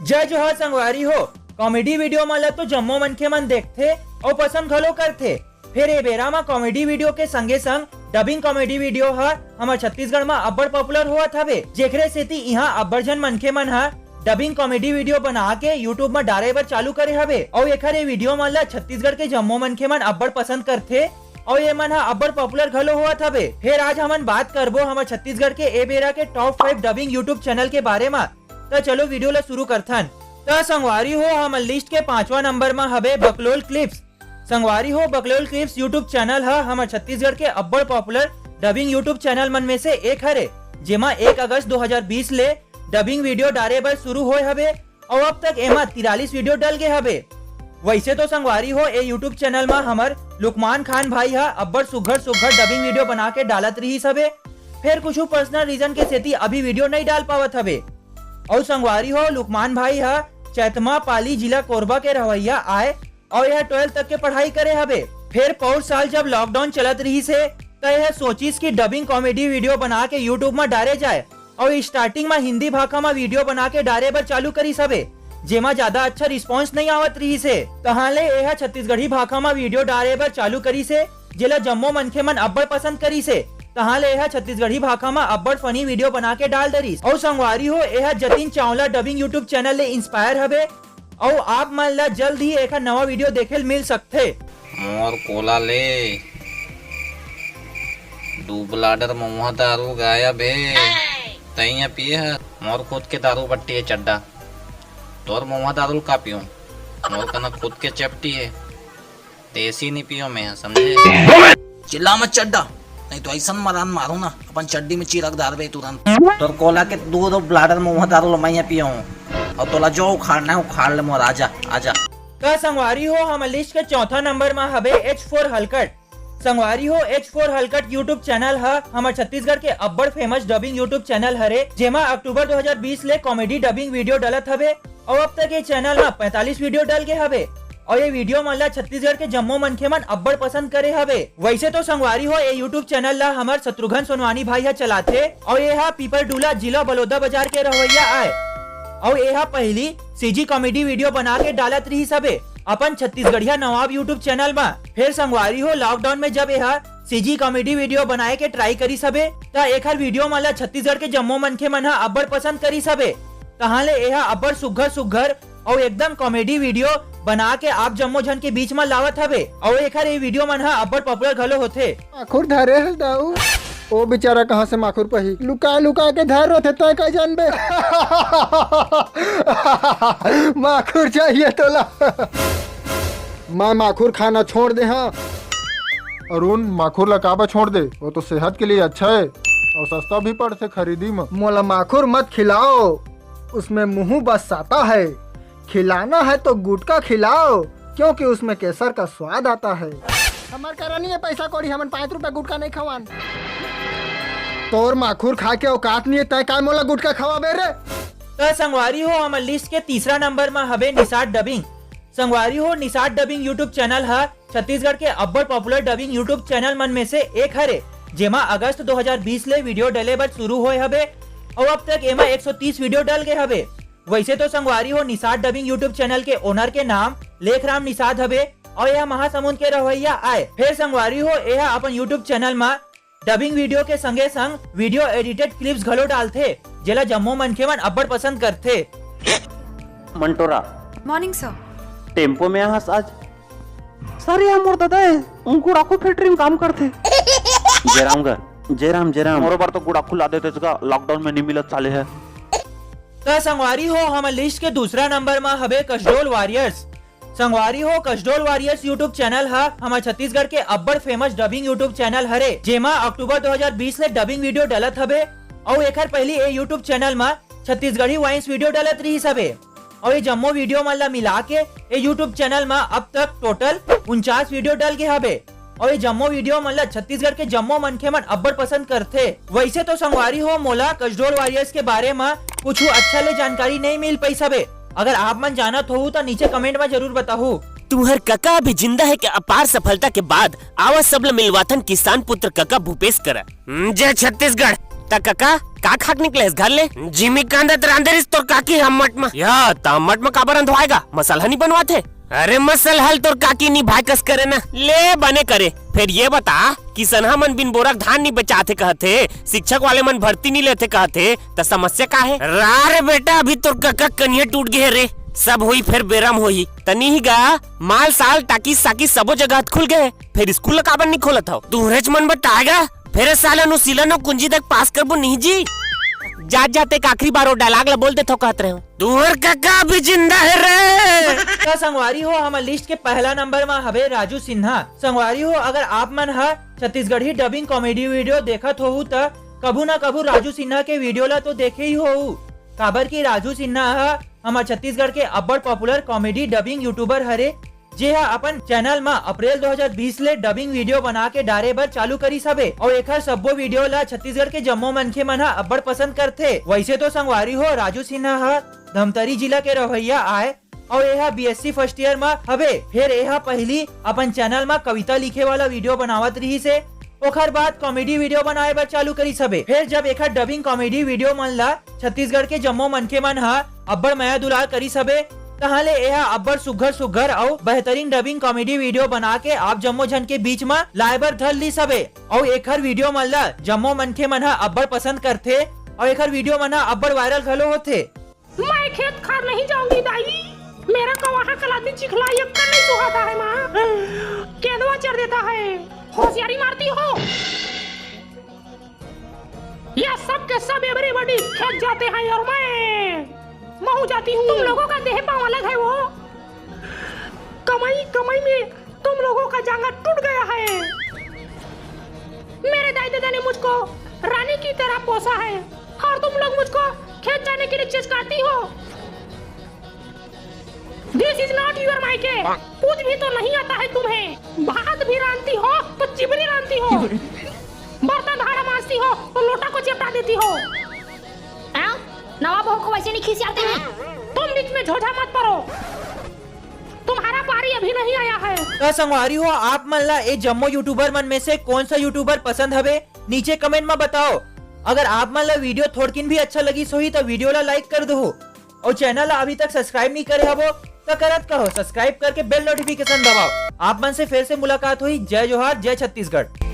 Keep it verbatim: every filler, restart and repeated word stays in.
जय जोहार संगवारी हो। कॉमेडी वीडियो मन ल तो जम्मो मनखे मन देखथे अउ पसंद घलो करथे। फेर ए बेरा म कॉमेडी वीडियो के संगे संग डबिंग कॉमेडी वीडियो ह हमर छत्तीसगढ़ म अब्बड़ पॉपुलर होवत हवे, जेखरे सेती इहां अब्बड़ झन मनखे मन ह डबिंग कॉमेडी वीडियो बना के YouTube म डारे बर चालू करे हवे। अउ एखर ए वीडियो मन ल छत्तीसगढ़ के जम्मो मनखे मन अब्बड़ पसंद करथे अउ ये मन ह अब्बड़ पॉपुलर घलो होवत हवे। फेर आज हमन बात करबो हमर छत्तीसगढ़ के ए बेरा के top five dubbing YouTube channel के बारे म। त चलो वीडियो ल शुरू करथन। त संगवारी हो, हमर लिस्ट के पांचवा नंबर म हवे बकलोल क्लिप्स। संगवारी हो, बकलोल क्लिप्स YouTube चैनल ह हमर छत्तीसगढ़ के अब्बड़ पॉपुलर डबिंग YouTube चैनल मन में से एक हरे, जेमा एक अगस्त दो हज़ार बीस ले डबिंग वीडियो डारे बर शुरू होए हवे अउ अब तक एमा तिरालीस वीडियो डल गे हवे। वैसे तो संगवारी हो, ए YouTube चैनल म हमर लुकमान खान भाई ह अब्बड़ सुघर सुघर डबिंग वीडियो बना के डालत रिहिस हवे, फेर कुछ पर्सनल रीजन के सेती अभी वीडियो नइ डाल पावत हवे। अउ संगवारी हो, लुकमान भाई ह चैतमा पाली, जिला कोरबा के रहवैया आय अउ यह ट्वेल्थ तक के पढ़ाई करे हवे। फेर पौर साल जब लॉकडाउन चलत रिहिस हे, त यह सोचिस कि डबिंग कॉमेडी वीडियो बना के YouTube म डारे जाए अउ स्टार्टिंग म हिंदी भाखा म वीडियो बना के डारे बर चालू करिस हवे, जेमा ज्यादा अच्छा रिस्पॉन्स नइ आवत रिहिस हे। तहां ले एह छत्तीसगढ़ी भाखा म वीडियो डारे बर चालू करिस हे, जेला जम्मो मनखे मन अब्बड़ पसंद करिस हे। तहां ले एह छत्तीसगढ़ी भाखा म अब्बड़ फनी वीडियो बना के डाल डरिस। अउ संगवारी हो, एह Jatin Chawla dubbing YouTube channel ले इंस्पायर हवे। अउ आप मन ला जल्द ही एखर नवा वीडियो देखे ल मिल सकथे। मोर कोला ले दू ब्लाडर महुआ दारू गायब हे। तइया पिए हस, मोर खुद के दारू बट्टी हे चड्डा। तोर महुआ दारू ल का पीऊं? मोर कना खुद के चपटी हे। देसी नी पियो मैं, समझे? चिल्ला मत चड्डा, नहीं तो ऐसन मरान मारो ना, अपन चड्डी में चिरक डारबे तुरंत। तोर कोला के दू दो ब्लाडर महुआ दारू ल मैं पियो हूँ, अउ तोला जो उखाड़ना है उखाड़ ले मोर, आजा, आजा। त संगवारी हो, हमर लिस्ट के चौथा नंबर म हवे एच फ़ोर हलकट। संगवारी हो, एच फ़ोर हलकट YouTube चैनल ह हमर छत्तीसगढ़ के अब्बड़ फेमस डबिंग YouTube चैनल हरे, जेमा अक्टूबर दो हज़ार बीस ले कॉमेडी डबिंग वीडियो डलत हवे। अउ अब तक ये चैनल म पैंतालीस वीडियो डल गे हवे। अउ ये वीडियो मन ला छत्तीसगढ़ के जम्मो मनखे मन अब्बड़ पसंद करे हवे। वैसे तो संगवारी हो, ये YouTube चैनल ला हमर शत्रुघ्न सोनवानी भाई ह चलाथे अउ ये ह पीपरडूला, जिला बलौदाबाजार के रहवैया आय। अउ ये ह पहिली सीजी कॉमेडी वीडियो बना के डालत रिहिस हवे अपन छत्तीसगढ़िया नवाब YouTube चैनल म। फेर संगवारी हो, लॉकडाउन में जब ये ह सीजी कॉमेडी वीडियो बनाए के ट्राई करिस हवे, त एखर वीडियो मन ला छत्तीसगढ़ के जम्मो मनखे मन ह अब्बड़ पसंद करिस हवे। तहां ले एहा अब्बड़ सुघर सुघर अउ एकदम कॉमेडी वीडियो बना के आप जम्मो झन के बीच म लावत हवे। अउ एखर ये वीडियो मन ह अब्बड़ पॉपुलर घलो होथे। माखुर धरे हस दाऊ। ओ बेचारा कहाँ से माखुर पही? लुका लुका के धर रथे, तय का जानबे? माखुर चाहिए तोला? मैं माखुर खाना छोड़ दे हाँ। अरुण, माखुर ला काबर छोड़ दे? वो तो सेहत के लिए अच्छा है और सस्ता भी पड़थे खरीदी में। मोला माखुर मत खिलाओ, उसमें मुंह बसाता है। खिलाना है तो गुटखा खिलाओ, क्योंकि उसमें केसर का स्वाद आता है। हमर करा नहीं है पैसा कौड़ी, हमन पाँच रुपया गुटखा नहीं खवान। तोर माखुर खाए के औकात नहीं है, तय काय मोला गुटखा खवाबे रे? त संगवारी हो, हमर लिस्ट के तीसरा नंबर म हवे निषाद डबिंग। संगवारी हो, निषाद डबिंग YouTube चैनल ह छत्तीसगढ़ के अब्बड़ पॉपुलर डबिंग YouTube चैनल मन में से एक हरे, जेमा अगस्त दो हज़ार बीस ले वीडियो डले बर शुरू होए हवे अउ अब तक एमा एक सौ तीस वीडियो डल गए हवे। वैसे तो संगवारी हो, निषाद डबिंग YouTube चैनल के ओनर के नाम लेखराम निषाद हवे अउ यह महासमुंद के रहवैया आय। फेर संगवारी हो, यह अपन YouTube चैनल म डबिंग वीडियो के संगे संग वीडियो एडिटेड क्लिप्स घलो डालथे, जेला जम्मो मनखे मन अब्बड़ पसंद करथे। मंटोरा। Morning sir. टेम्पो में आहस आज? सर, ये मोर ददा है, उन गुड़ाखू फैक्ट्री में काम करथे। जयराम गा, जयराम, जयराम। मोरो बर तो गुड़ाखू ला देते का, लॉकडाउन में नहीं मिलत साले है। त संगवारी हो, हमर लिस्ट के दूसरा नंबर म हवे कसडोल वॉरियर्स। संगवारी हो, कसडोल वॉरियर्स YouTube चैनल ह हमर छत्तीसगढ़ के अब्बड़ फेमस डबिंग YouTube चैनल हरे, जेमा अक्टूबर दो हज़ार बीस ले डबिंग वीडियो डलत हवे अउ एखर पहिली ए YouTube चैनल म छत्तीसगढ़ी वाइन्स वीडियो डलत रिहिस हवे। अउ ये जम्मो वीडियो मन ला मिला के ए YouTube चैनल म अब तक टोटल उनचास वीडियो डल गे हवे। अउ ये जम्मो वीडियो मन ला छत्तीसगढ़ के जम्मो मनखे मन अब्बड़ पसंद करथे। वैसे तो संगवारी हो, मोला कसडोल वॉरियर्स के बारे म कुछ अच्छा ले जानकारी नहीं मिल पाइस हवे। अगर आप मन जानत होहू त नीचे कमेंट म जरूर बताहू। तुम्हर कका अभी जिंदा है के अपार सफलता के बाद आवा सब ल मिलवाथन किसान पुत्र कका भूपेश करा। हम्म, जय छत्तीसगढ़। त कका, का खाक निकले हस घर ले? जिमी कांदा त रांधे रिस तोर काकी अम्मट म। या, त अम्मट म काबर रंधवाएगा? मसलहा नी बनवाथे? अरे मसलहा ल तोर काकी नी भाई कस करे ना। ले बने करे। फेर ये बता, किसनहा मन बिन बोरा के धान नी बेचाथे कहथे, शिक्षक वाले मन भर्ती नी लेथे कहथे, त समस्या का हे? रा रे बेटा, अभी तोर कका कनिहा टूट गे हे रे। सब होई फेर बेरा म होई। तनी ही गा, माल साल टाकी साकी सबो जगह खुल गे हे। फेर स्कूल ला काबर नी खोलत हव? तुहरेच मन बताएगा। फेर साला नु सिला नु कुंजी तक पास करबो नहीं जी। जात जात एक आखिरी बार ओ dialogue ला बोल देथव कहत रहेंव। तुहर कका अभी जिंदा हे रे। त संगवारी हो, हमर list के पहला नंबर म हवे राजू सिन्हा। संगवारी हो, अगर आप मन ह छत्तीसगढ़ी dubbing comedy video देखत होहू त कभू ना कभू राजू सिन्हा के video ला तो देखे ही होहू। काबर कि राजू सिन्हा ह हमर छत्तीसगढ़ के अब्बड़ popular comedy dubbing YouTuber हरे, जे ह अपन channel म अप्रैल दो हज़ार बीस ले dubbing video बना के डारे बर चालू करिस हवे अउ एखर सब्बो video ला छत्तीसगढ़ के जम्मो मनखे मन ह अब्बड़ पसंद करथे। वइसे तो संगवारी हो, राजू सिन्हा ह धमतरी जिला के रहवइया आय अउ एहा BSc first year म हवे। फेर एहा पहिली अपन channel म कविता लिखे वाला video बनावत रिहिस हे, ओखर बाद comedy video बनाए बर चालू करिस हवे। फेर जब एखर dubbing comedy video मन ला छत्तीसगढ़ के जम्मो मनखे मन ह अब्बड़ मया दुलार करिस हवे, तहाँ ले एहा अब्बड़ सुग्घर सुग्घर अउ बेहतरीन dubbing comedy video बना के आप जम्मो झन के बीच म लाए बर धर लिस हवे। अउ एखर video मन ला जम्मो मनखे मन ह अब्बड़ पसंद करथे अउ एखर video मन ह अब्बड़ viral घलो होथे। मैं खेत खार नहीं जाऊंगी दाई, मेरा कवाहा कलाती चिखला ये कर नहीं सुहाता है माँ। केंदवा चर देता है, होशियारी मारती हो। यह सब के सब everybody खेत जाते हैं और मैं महू जाती हूँ। तुम लोगों का देह पाँव अलग है वो। कमाई कमाई में तुम लोगों का जांगर टूट गया है। मेरे दाई दादा ने मुझको रानी की तरह पोसा है और तुम लोग मुझको खेत जाने के लिए चिचकाती हो। This is not your मायके। कुछ भी तो नहीं आता है तुम्हें। भात भी रांधती हो तो चिबरी रांधती हो, बर्तन भाड़ा मांजती हो तो लोटा को चिपटा देती हो। हाँ? नवा बहू को वैसे नहीं खिसियाते हैं। तुम बीच में झोझा मत परो, तुम्हारा पारी अभी नहीं आया है। त संगवारी हो, आप मन ला ए जम्मो YouTuber मन में से कौन सा YouTuber पसंद हवे, नीचे comment म बताओ। अगर आप मन ला video थोड़किन भी अच्छा लगिस होही त video ला like कर दो। अउ channel ला अभी तक subscribe नहीं करे हवो, त करत कहो, subscribe करके bell notification दबाओ। आप मन से फिर से मुलाकात होही। जय जोहार, जय छत्तीसगढ़।